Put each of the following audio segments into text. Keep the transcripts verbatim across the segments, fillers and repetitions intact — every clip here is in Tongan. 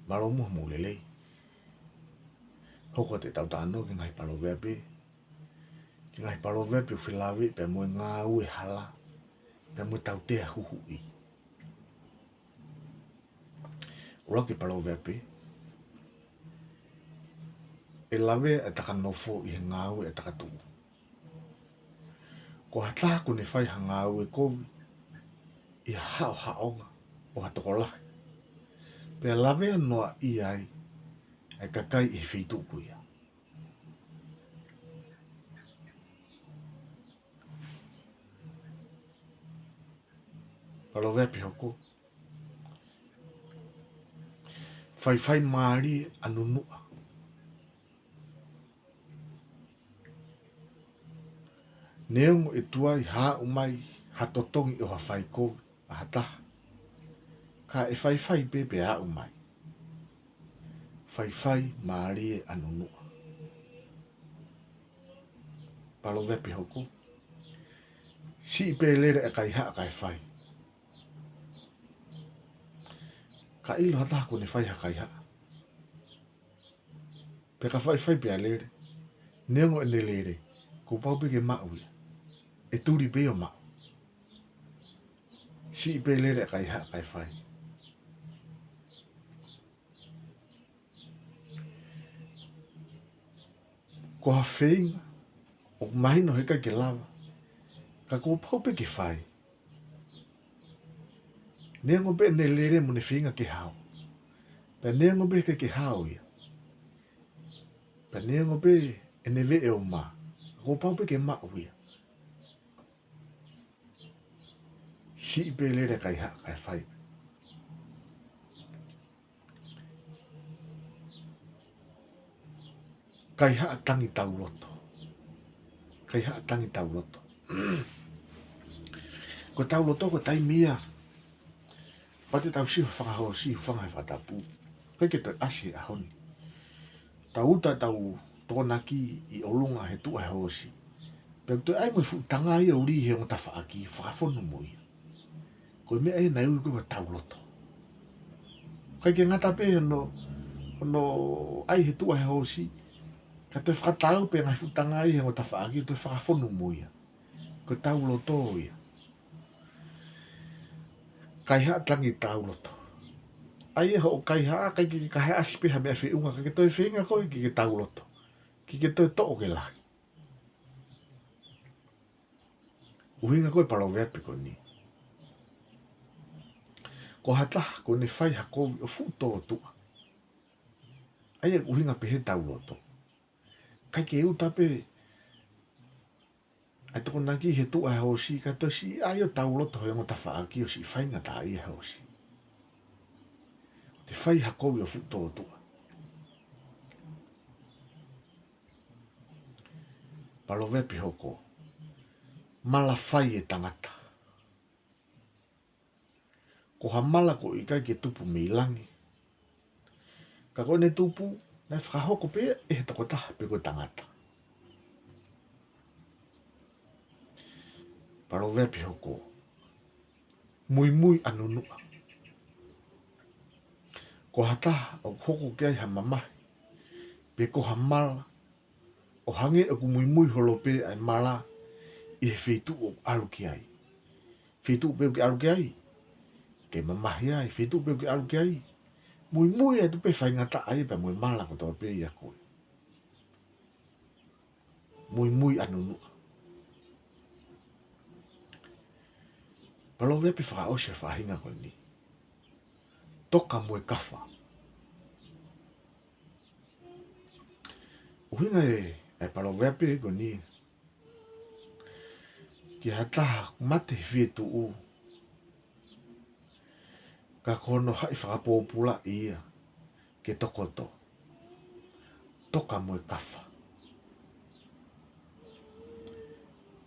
Mālō muʻa hoʻomou lelei. Hoko atu ʻetau talanoa ki he ngaahi paloveape. Ki he ngaahi paloveape ʻoku felāveʻi pea mo e ngāue hala, pea mo e tautea huhuʻi. ʻUluaki paloveape: ʻE lavea ʻa e taka nofo ʻi he ngāue ʻa e taka tuʻu. Ko ha taha kuo ne fai ha ngāue kovi ʻi ha haʻohaʻonga ʻo ha tokolahi, pea lavea noaʻia ai ʻa e kakai ʻi he feituʻu ko ia. Paloveape hoko: Faifai mālie ʻa nunuʻa. Neongo ʻe tuai haʻu mai ha totongi ʻo ha fai kovi ʻa ha taha, ka ʻe faifai pē pea aʻu mai. Faifai mālie ʻa nunuʻa. Paloveape hoko: Siʻi pē lele ʻa e kaihaʻa kae fai. Ka ʻilo ha taha kuo ne fai ha kaihaʻa, pea ka faifai pea lele, neongo ʻene lele, kuo pau pē ke maʻu ia. ʻE tuli pē ia ʻo maʻu. Siʻi pē lele ʻa e kaihaʻa kae fai. Ko ha feinga ʻoku mahino heʻikai ke lava, ka kuo pau pē ke fai. Neongo pē ʻene lele mo ʻene feinga ke hao, pea neongo pē heʻikai ke hao ia, pea neongo pē ʻene veʻe ʻo mā, kuo pau pē ke maʻu ia. Siʻi pē lele ʻa e kaihaʻa kae fai. Kaihaʻa tangi tauloto. Kaihaʻa tangi tauloto. Ko e tauloto ko e taimi ia, pea te tau sio he fakahoosi, hūfanga he fakatapu, ʻikai ke toe ʻasi he ʻaho ni. Tau uta ʻetau tokonaki ʻi ʻolunga he tuʻa he hoosi, pea toe ʻai mo e fuʻu tanga ia ʻo lī he ongo tafaʻaki, fakafonu mo ia. Ko e meʻa ia naʻe ui ko e tauloto. ʻIkai ke ngata pē hono, hono ʻai he tuʻa he hoosi, ka toe fakatau pē ngaahi fuʻu tanga ia he ongo tafaʻaki, toe fakafonu mo ia. Ko e tauloto ia. Kaihaʻa tangi tauloto. ʻAi ia hoʻo kaihaʻa, ʻikai ke ke kaihaʻasi pē ha meʻa feʻunga, ka ke toe feinga koe ke ke tauloto, ke ke toe toʻo ke lahi. ʻUhinga ko e paloveape ko eni: Ko ha taha kuo ne fai ha kovi ʻo fuʻu tōtuʻa. ʻAi ia ʻuhinga pē he tauloto. ʻIkai ke uta pē ʻa e tokonaki he tuʻa he hoosi, ka toe siʻi ʻai ʻo tauloto he ongo tafaʻaki ʻo siʻi faingataʻaʻia he hoosi. Te fai ha kovi ʻo fuʻu tōtuʻa. Paloveape hoko: Mala fai ʻe tangata. Ko ha mala ʻoku ʻikai ke tupu mei langi, ka ko ʻene tupu, naʻe fakahoko pē ʻe he tokotaha pe ko e tangata. Paloveape hoko: Muimui ʻa nunuʻa. Ko ha taha ʻoku hoko ki ai ha mamahi, pe ko ha mala, ʻo hangē ʻoku muimui holo pē ʻa e mala ʻi he feituʻu ʻoku ʻalu ki ai. Feituʻu pē ʻoku ke ʻalu ki ai, ke mamahi ai, feituʻu pē ʻoku ke ʻalu ki ai, muimui atu pē, faingataʻaʻia pea mo e mala kotoa pē ʻia koe. Muimui ʻa nunuʻa. Paloveape fakaʻosi ʻo e faʻahinga ko eni: Toka mo e kafa. ʻUhinga ʻe, ʻa e paloveape ko eni ki ha taha ʻoku mate he fietuʻu, ka ko hono haʻi fakapōpulaʻi ia ke tokoto: Toka mo e kafa.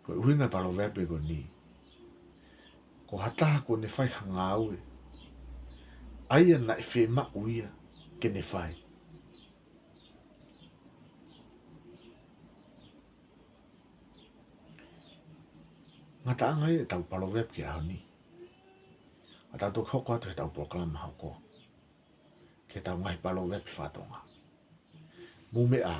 Ko e ʻuhinga e paloveape ko eni: Ko ha taha kuo ne fai ha ngāue ʻa ia naʻe fiemaʻu ia ke ne fai. Ngataʻanga ia ʻetau paloveape ki he ʻaho ni. ʻA tau toki hoko atu he ʻetau polokalama hoko ki he ʻetau ngaahi paloveape faka-Tonga. Mou meʻa,